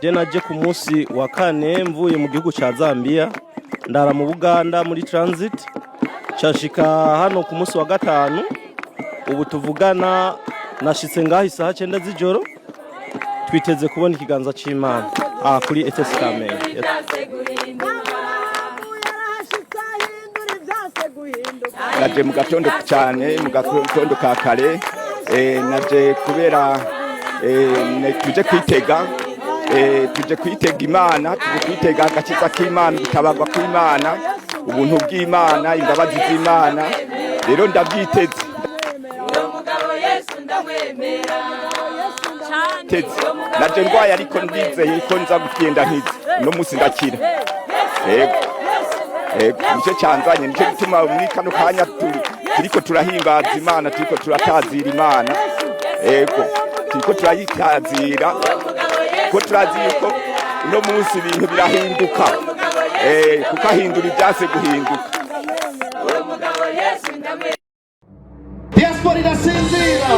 Je naje ku munsi wa kane mvuye mu gihugu ca Zambia, ndara mu Buganda muri transit, cashika hano ku munsi wa gatanu. Ubu tuvugana nashitse ngaho isaha 9 z'ijoro. Twiteze kubona ikiganza c'Imana aha kuri ETS Kamenge. Naje mu gatondo cyane, mu gatondo ka kare. Naje kubera tuje kwitega, tuje kwitega Imana, tuje kwitega agakiza k'Imana, gutabarwa kw'Imana, ubuntu bw'Imana, imbabazi z'Imana. Rero ndabyiteze teze. Naje ndwaye, ariko ndizeye ko nza kugenda nkize. Uno munsi ndakira. Yego, yego, nicyo cyanzanye, nicyo gituma muri kano kanya turiko turahimbaza Imana, turiko turatazira Imana. Yego, turiko turayitazira ko turazi yuko uno munsi ibintu birahinduka, kuko ahindura ibyase guhinduka. Diaspora irasinzira.